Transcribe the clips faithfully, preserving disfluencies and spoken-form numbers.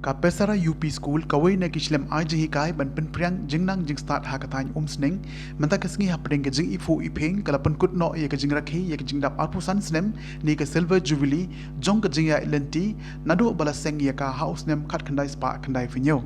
Ka Pesara U P School, kawei na ki shlem ai jinghikai ban pynpriang jingnang jingstad ha ka thaiñ Umsning, mynta ka sngi hapdeng ka jingiphuh iphieng ka la pynkut noh ïa ka jingrakhe ïa ka jingdap arphew san snem ne ka Silver Jubilee jong ka jingïaid lynti naduh ba la seng ïa ka ha u snem khatkhyndai spah khyndai phew hynñiew.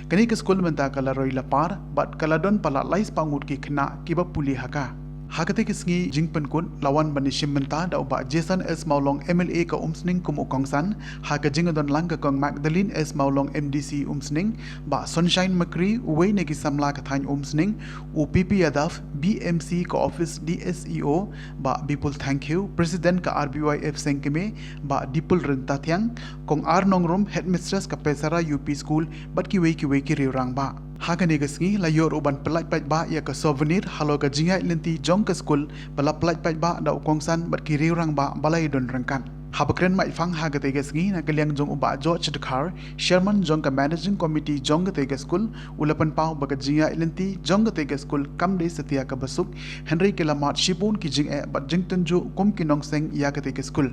Kane ka skul mynta ka la roi la par bad ka la don palat lai spah ngut ki khynnah kiba pule ha ka. Ha katei ka sngi jingpynkut la wan ban ïashim bynta da u Bah Jason S Mawlong, M L A ka Umsning kum u kongsan, ha ka jingdon lang ka Kong Magdalene S Mawlong, M D C Umsning, Bah Sunshine Makri, uwei na ki samla ka thaiñ Umsning, u P P Yadav, B M C ka office D S E O, Bah Bipul Thangkhiew, President ka R B Y F Sengkmie, Bah Dipul Ryntathiang, Kong R Nongrum, Headmistress ka Pesara U P School, bad kiwei kiwei ki riew rangbah. Ha kane ka sngi la ïoh ruh ban pyllait paidbah ïa ka souvenir halor ka jingïaid lynti jong ka skul ba la pyllait paidbah da u kongsan bad ki riew rangbah ba la ïadon ryngkat. Haba kren maitphang ha katei ka sngi na ka liang jong u Bah George Dkhar, Chairman jong ka Managing Committee jong katei ka skul, u la pynpaw ba ka jingïaid lynti jong katei ka skul kam dei satia kaba suk, hynrei ki la mad shibun ki jingeh bad jingtynjuh kum ki nongseng ïa katei ka skul.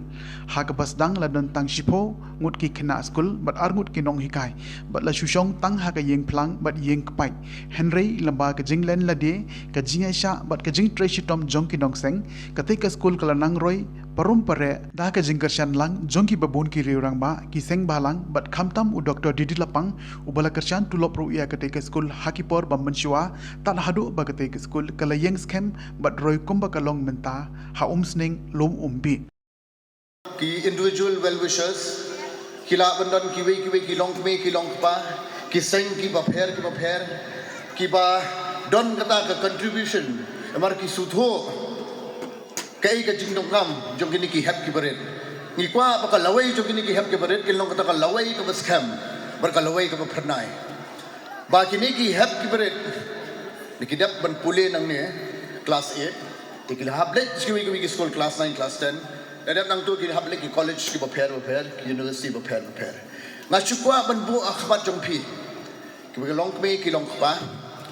Ha kaba sdang la don tang shiphew ngut ki khynnah skul bad ar ngut ki nonghikai bad la shu shong tang ha ka ïing phlang bad ïing kpait. Hynrei lyngba ka jinglen lade, ka jingïaishah bad ka jingtrei shitom jong ki nongseng, katei ka skul ka la nang roi parum pareh da ka jingkyrshan lang jong kiba bun ki riew rangbah, ki seng bhalang bad khamtam u Doctor D D Lapang uba la kyrshan tulop ruh ïa katei ka skul ha ki por ba mynshuwa, tad haduh ba katei ka skul ka la ïeng skhem bad roi kumba ka long mynta ha Umsning lum Umbih. Ki individual well wishers ki lah ban don kiwei kiwei ki longkmie ki longkpa, ki seng kiba pher kiba pher, kiba don kata ka contribution, namar ki sngewthuh kaei ka jingdonkam jong kine ki hep kiba rit. Ngi kwah ba ka lawei jong kine ki hep kiba rit kin long kata ka lawei kaba skhem bad ka lawei kaba phyrnai. Ba kine ki hep kiba rit, ne ki dep ban pule nangne class eight, te ki la hap leit kiwei kiwei ki skul class nine, class ten. La dep nangta ki hap leit ki college kiba pher ba pher, ki university ba pher ba pher. Nga shu kwah ban buh ha khmat jong phi kiba ki longkmie ki longkpa,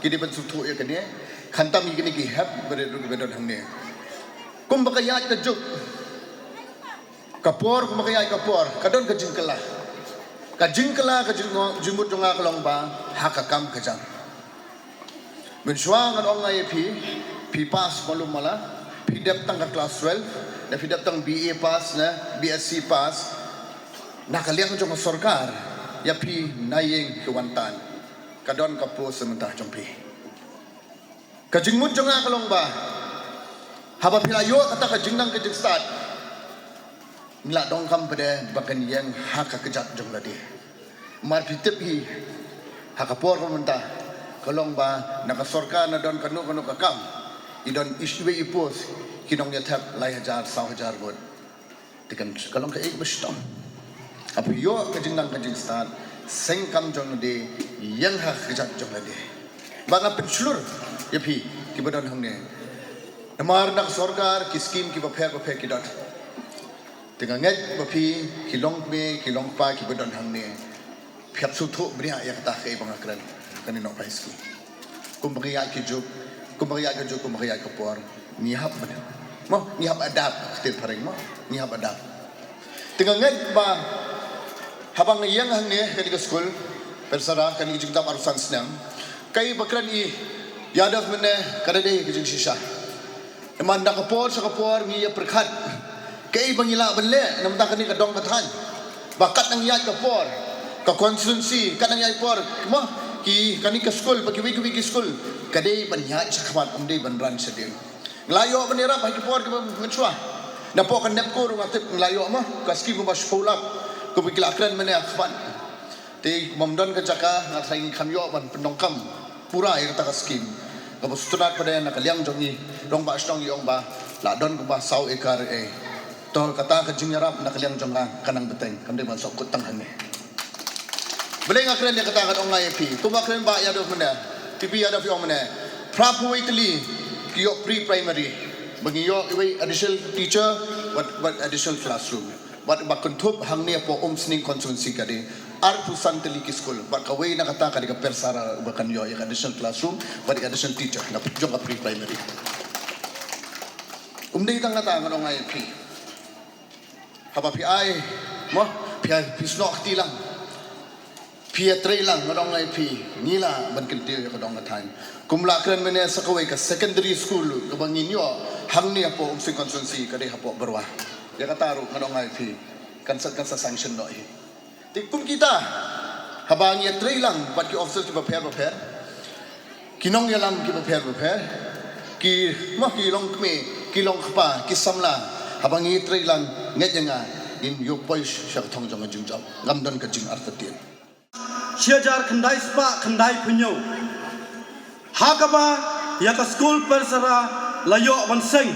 ki dei ban sngewthuh ïa kane. Khamtam ïa kine ki hep kiba rit ruh kiba don hangne. Kumba ka ïaid ka juk, ka por kumba ka ïaid ka por, ka don ka jingkylla. Ka jingkylla ka jing-, jingmut jong nga ka long ba ha ka kam ka jam. Mynshuwa ngan ong nga ïa phi, phi pass malu mala, phi dep tang ka class twelve, ne phi dep tang B A pass ne B S C pass. Na ka liang jong ka sorkar, ïa phi na ïing ki wan tan. Ka don ka post mynta jong phi. Ka jingmut jong nga ka long ba haba phi la ïoh kata ka jingnang ka jingstad, ngi la donkam pat de ba kan ïeng ha ka kjat jong lade. Mar phi tip hi, ha ka por ka mynta ka long ba na ka sorkar na don kano kano ka kam, i don iwei i post ki nongïathep lai hajar saw hajar ngut. Te kan ka long kaei kaba shitom. Haba ïoh ka jingnang ka jingstad, seng kam jong lade, ïeng ha ka kjat jong lade. Ba nga pynshlur ïa phi kiba don hangne. Namar na ka sorkar ki skim kiba pher ba pher ki don. Te nga ngeit ba phi ki longkmie ki longkpa kiba don hangne, phi hap sngewthuh bniah ïa kata kaei ba nga kren. Kane nongpai skim. Kumba ka ïaid ka juk, kumba ka ïaid ka juk, kumba ka ïaid ka por, ngi hap ban, mo, ngi hap adapt, ka ktien phareng, mo, ngi hap adapt. Te nga ngeit ba haba nga ïeng hangne kane ka skul Persara, kane ka jingdap arphew san snem, kaei ba kren i Yadav mynne ka dei ka jingshisha. Namar na ka por sha ka por ngi ïa pyrkhat kaei ba ngi lah ban leh na bynta kane ka dong ka thaiñ. Ba kat nang ïaid ka por, ka constituency kat nang ïaid por, mo, ki kane ka skul, ba kiwei kiwei ki skul, ka dei ban ïaid shakhmat, ym dei ban ran shadien. Ngi la ïoh ban ïarap ha ki por kiba mynshuwa. Napoh ka NEEPCO ruh nga tip ngi la ïoh, mo, ka skim kaba shiphew lak, kaba ki la kren mynne ha khmat. Te kumba ym don ka jaka, nga tharai ngim kham ïoh ban pyndonkam pura ïa kata ka skim. Kaba sngewtynnat pat de na ka liang jong ngi, rangbah shnong i ong ba la don kumba saw ekar eh. To kata ka jingïarap na ka liang jong nga ka nang bteng, kam dei ban sngewkut tang hangne. Balei nga kren ïa kata, ngan ong nga ïa phi. Kumba kren Bah Yadav mynne, P P Yadav i ong mynne, phra phew wei tylli ki ïoh pre-primary. Ba ngi ïoh iwei additional teacher, wat, wat additional classroom. Bad ba kynthup hangne hapoh Umsning constituency ka dei arphew san tylli ki skul. Bad kawei na kata ka dei ka Persara ba kan ïoh ïa ka additional classroom bad ïa ka additional teacher na jong ka pre-primary. Ym dei tang kata, ngan ong nga ïa phi. Haba phi ai, mo, phi ai, phi snoh kti lang. Phi ïatreilang, nga ong ïa phi, ngi lah ban kyntiew ïa ka dong ka thaiñ. Kum la kren mynne, sa kawei ka secondary school kaba ngin ïoh hangne hapoh Umsning constituency ka dei hapoh Barwa. Ïa kata ruh nga ong ïa phi, kan sa, kan sa sanction noh hi. Te kum kita, haba ngi ïatreilang bad ki officers kiba pher bapher, ki nongïalam kiba pher bapher, ki, mo, ki longkmie, ki longkpa, ki samla, haba ngi ïatreilang, ngeit ïa nga, ngin ïoh poi sha ka thong jong ka jingjop. Ngam don ka jingartatien. Shi hajar khyndai spah khyndai phew hynñiew, ha kaba ïa ka skul Persara la ïoh ban seng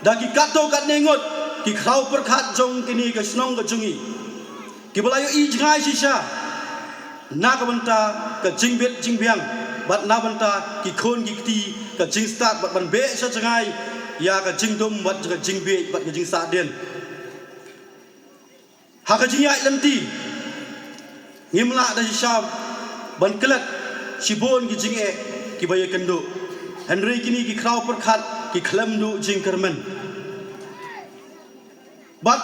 da ki katto katne ngut ki khraw pyrkhat jong kine ka shnong ka jong ngi, kiba la ïohi jngai shisha na ka bynta ka jingbit jingbiang bad na bynta ki khun ki kti, ka jingstad bad ban beh sha jngai ïa ka jingdum bad ka jingbieit bad ka jingsahdien. Ha ka jingïaid lynti, ngim lah da shisha ban klet shibun ki jingeh kiba ïakynduh, hynrei kine ki khraw pyrkhat ki khlem duh jingkyrmen. Bad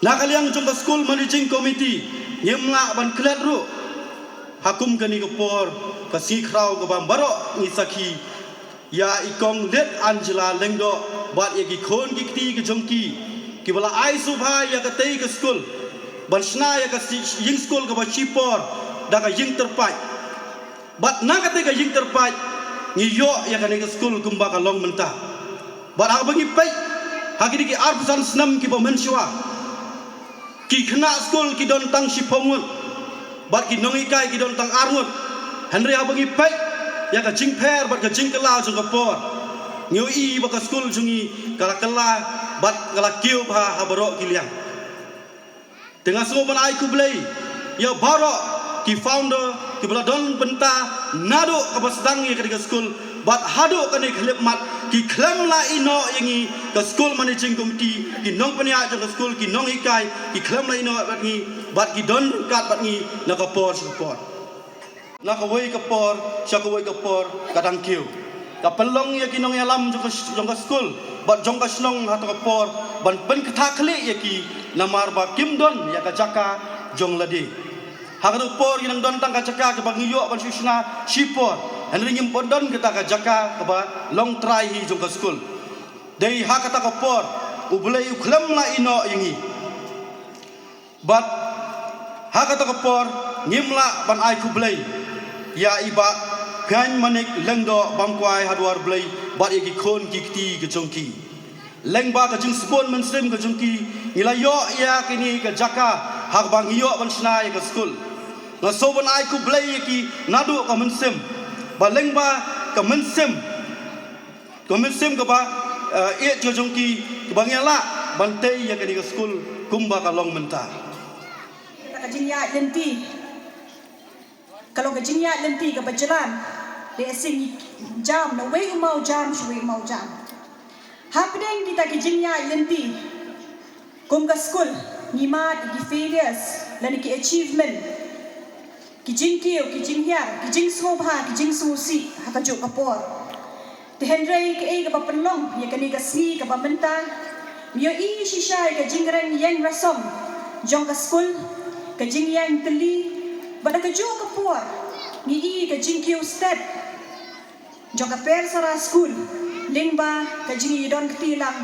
na ka liang jong ka School Managing Committee, ngim lah ban klet ruh ha kum kane ka por, ka sngi khraw kaba baroh ngi sakhi ïa i Kong Lit Angela Lyngdoh bad ïa ki khun ki kti ki jong ki, kiba la ai sngewbha ïa katei ka skul ban shna ïa ka si-, ïing skul kaba shipor da ka ïing tyrpait. Bad na katei ka ïing tyrpait ngi ïoh ïa kane ka skul kumba ka long mynta. Bad haba ngi peit ha kine ki arphew san snem kiba mynshuwa, ki khynnah skul ki don tang shiphew ngut bad ki nonghikai ki don tang ar ngut. Hynrei haba ngi peit ïa ka jingpher bad ka jingkylla jong ka por, ngi ïohi ba ka skul jong ngi ka la kylla bad ka la kiew bha ha baroh ki liang. Te nga sngew ban ai khublei ïa baroh ki founder kiba la don bynta naduh kaba sdang ïa kane ka skul bad haduh kane ka khyllipmat, ki khlem la ïehnoh ïa ngi ka School Managing Committee, ki nongpynïaid jong ka skul, ki nonghikai, ki khlem la ïehnoh bad ngi bad ki don ryngkat bad ngi na ka por sha ka por. Na kawei ka por sha kawei ka por ka dang kiew. Ka pynlong ïa ki nongïalam jong ka sh-, jong ka skul bad jong ka shnong ha kata ka por ban pynkthah khlieh ïa ki, namar ba kim don ïa ka jaka jong lade. Ha kata ka por ngi nang don tang ka jaka kaba ngi ïoh ban shu shna shipor, hynrei ngim don kata ka jaka kaba long trai hi jong ka skul. Dei ha kata ka por U Blei u khlem la ïehnoh ïa ngi. Bad ha kata ka por ngim lah ban ai khublei ïa i Bah Khaiñ Manik Lyngdoh Bamkwai ha dwar Blei bad ïa ki khun ki kti ki jong ki. Lyngba ka jingsbun mynsiem ka jong ki, ngi la ïoh ïa kane ka jaka ha kaba ngi ïoh ban shna ïa ka skul. Nga sngew ban ai khublei ïa ki naduh ka mynsiem, ba lyngba ka mynsiem, ka mynsiem kaba, eh, ïeit ka jong ki, kaba ngi lah ban tei ïa kane ka skul kumba ka long mynta. Ka jingïaid lynti ka long ka jingïaid lynti kaba jlan. Lehse ngi jam na wei u maw jam sha wei u maw jam. Hapdeng kita ki jingïaid lynti, kum ka skul ngi mad ïa ki failures lane ki achievement, ki jingkiew, ki jinghiar, ki jingsngewbha, ki jingsngewsih ha kajuh ka por. Te hynrei kaei kaba pynlong ïa kane ka sngi kaba mynta, ngi ïohi shisha ïa ka jingreng ïeng rasong jong ka skul, ka jingïeng tylli, bad ha kajuh ka por ngi i ka jingkiew stet jong ka Persara School lyngba ka jingïadon kti lang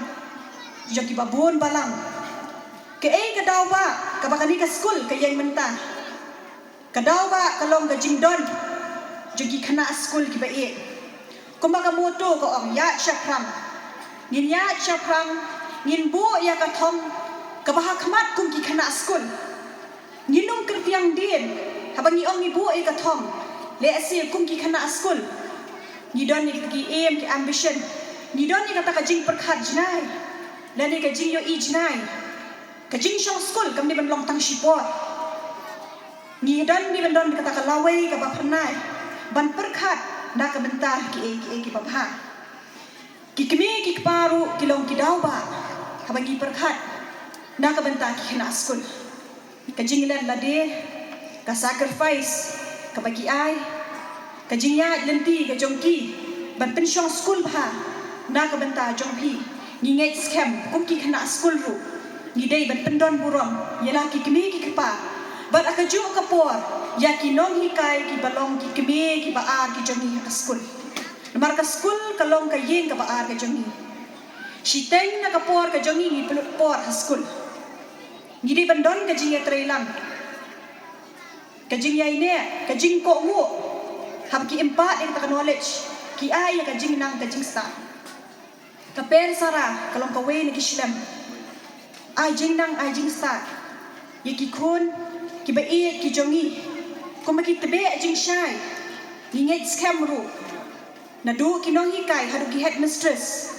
jong kiba bun balang. Kaei ka daw ba kaba kane ka skul ka ïeng mynta? Ka daw ba ka long ka jingdon jong ki khynnah skul kiba ïeit. Kumba ka motto ka ong, ïaid shaphrang. Ngin ïaid shaphrang, ngin buh ïa ka thong kaba ha khmat kum ki khynnah skul. Ngin ym kyrtiang dien haba ngi ong ngi buh ïa ka thong. Lehse kum ki khynnah skul ngi don ïa kita ki aim, ki ambition. Ngi don ïa kata ka jingpyrkhat jngai lane ka jingïohi jngai. Ka jingshong skul kam dei ban long tang shipor. Ngi don, ngi ban don kata ka lawei kaba phyrnai ban pyrkhat na ka bynta kiei kiei kiba bha. Ki kmie ki kpa ruh ki long ki daw ba haba ngi pyrkhat na ka bynta ki khynnah skul. Ka jinglen lade, ka sacrifice kaba ki ai, ka jingïaid lynti ka jong ki ban pynshong skul bha na ka bynta jong phi. Ngi ngeit skhem kum ki khynnah skul ruh ngi dei ban pyndon burom ïa la ki kmie ki kpa Bad ha kajuh ka por, ïa ki nonghikai kiba long ki kmie kiba ar ki jong ngi ha ka skul. Namar ka skul ka long ka ïing kaba ar ka jong ngi. Shiteng na ka por ka jong ngi ngi pynlut por ha skul. Ngi dei ban don ka jingïatreilang, ka jingïaineh, ka jingkohnguh. Haba ki im pat ïa kata ka knowledge, ki ai ïa ka jingnang ka jingstad. Ka pher Sara ka long kawei na ki shlem. Ai jingnang ai jingstad ïa ki khun kiba ïeit ki jong ngi. Kumba ki tbeh jingshai, ngi ngeit skhem ruh, naduh ki nonghikai haduh ki headmistress,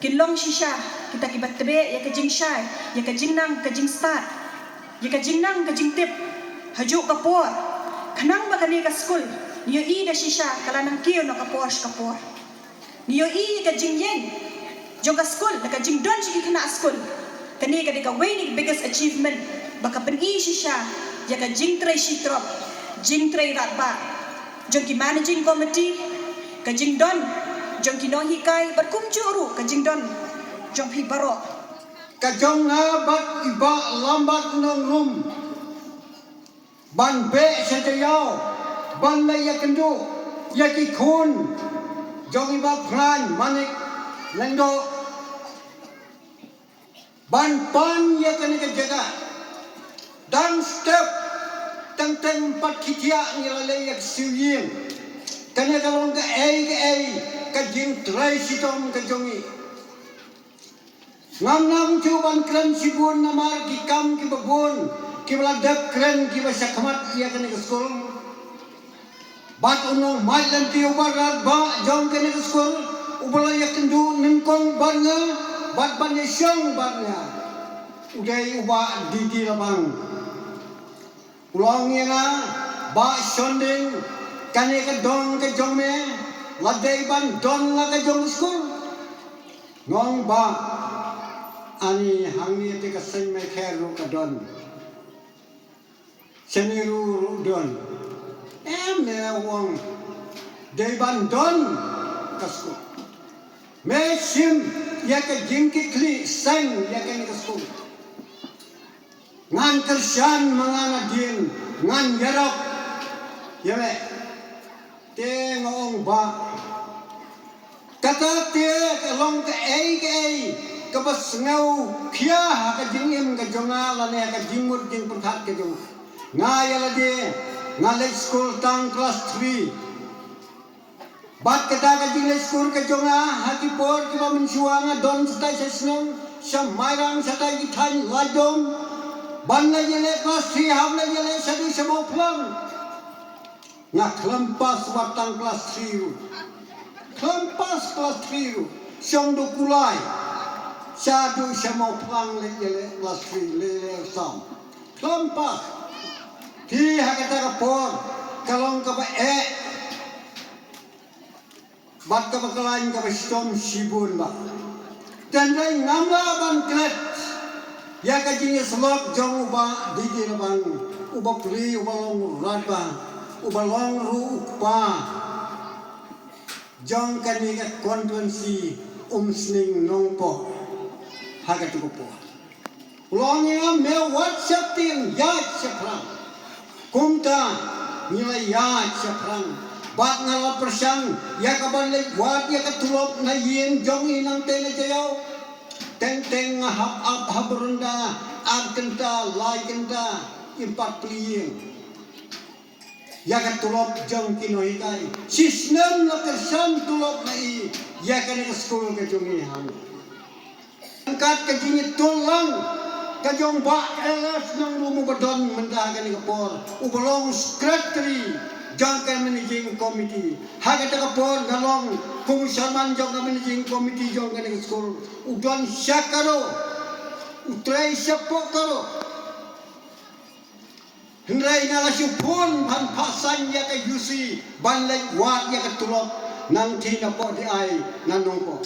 kin long shisha kita kiba tbeh ïa ka jingshai, ïa ka jingnang ka jingstad, ïa ka jingnang ka jingtip ha juh ka por. Khnang ba kane ka skul ngi ïohi da shisha ka la nang kiew na ka por sha ka por. Ngi ïohi ïa ka jingïeng jong ka skul, da ka jingdon jong ki khynnah skul. Kane ka dei kawei na ki biggest achievement ba ka pyni shisha ïa ka jingtrei shitrop, jingtrei radbah jong ki managing committee, ka jingdon jong ki nonghikai, bad kumjuh ruh ka jingdon jong phi baroh. Ka jong nga bad i Bah Lambert Nongrum ban beh sha Jaïaw ban leit ïakynduh ïa ki khun jong i Bah Phran Manik Lyngdoh ban pan ïa kane ka jaka. Dang step, teng teng pat khie thiah ngi la leit ïa ka siew ïing. Kane ka long kaei kaei ka jingtrei shitom ka jong ngi. Ngam nang shuh ban kren shibun namar ki kam kiba bun kiba la dep kren kiba shakhmat ïa kane ka skul. Bad u nongmait lynti uba radbah jong kane ka skul, uba la ïakynduh nyngkong bad nga bad ban ïashong bad nga, u dei u Bah D D Labang. U la ong ïa nga, Bah Shonding, kane ka dong ka jong me la dei ban don la ka jong ka skul. Nga ong, Bah, ani hangne te ka Saint Michael ruh ka don. Shane ruh ruh don. Em, me, u ong, dei ban don ka skul. Me shim ïa ka jingkitkhlieh seng ïa kane ka skul. Ngan kyrshan ma nga nadien, ngan ïarap ïa me. Te nga ong, Bah, kata te ka long kaei kaei kaba sngewkhia ha ka jingim ka jong nga lane ha ka jingmut jingpyrkhat ka jong nga. Nga ïa lade nga leit skul tang klas three. Bad kata ka jingleit skul ka jong nga ha ki por kiba mynshuwa nga don shatai sha shnong, sha Mairang, shatai ki thaiñ Laitdom. Ban leit ïaleh klas three, hap leit ïaleh shaduh sha Mawphlang. Nga khlem pass wat tang klas three ruh. Khlem pass klas three ruh. Shong duh kulai shaduh sha Mawphlang leit ïaleh klas three, leit ïaleh sam. Khlem pass. Te ha kata ka por ka long kaba eh bad kaba khlaiñ kaba shitom shibun, Bah. Tang dei ngam lah ban klet ïa ka jingïasyllok jong u Bah D D Labang, u bapli, uba long u radbah, uba long ruh u kpa jong kane ka constituency Umsning Nongpoh ha katu ka por. U la ong ïa nga, me wat sheptieng, ïaid shaphrang. Kumta ngi la ïaid shaphrang bad nga la pyrshang ïa ka ban leit wad ïa ka tulop na ïing jong i nangtei na Jaïaw. Teng teng nga hap ap ha baranda ar kynta, lai kynta, im pat plie ïing ïa ka tulop jong ki nonghikai. Shisnem la kyrshan tulop na i ïa kane ka skul ka jong i hangne. Ryngkat ka jingïatullang ka jong Bah L S Nongrum uba don mynta ha kane ka por, uba long secretary jong ka managing committee. Ha kata ka por nga long kum u chairman jong ka managing committee jong kane ka skul. U don sha Garo, u trei shapoh Garo. Hynrei nga la shu phone ban phah saiñ ïa ka U C ban leit wad ïa ka tulop nangtei napoh D I na Nongpoh.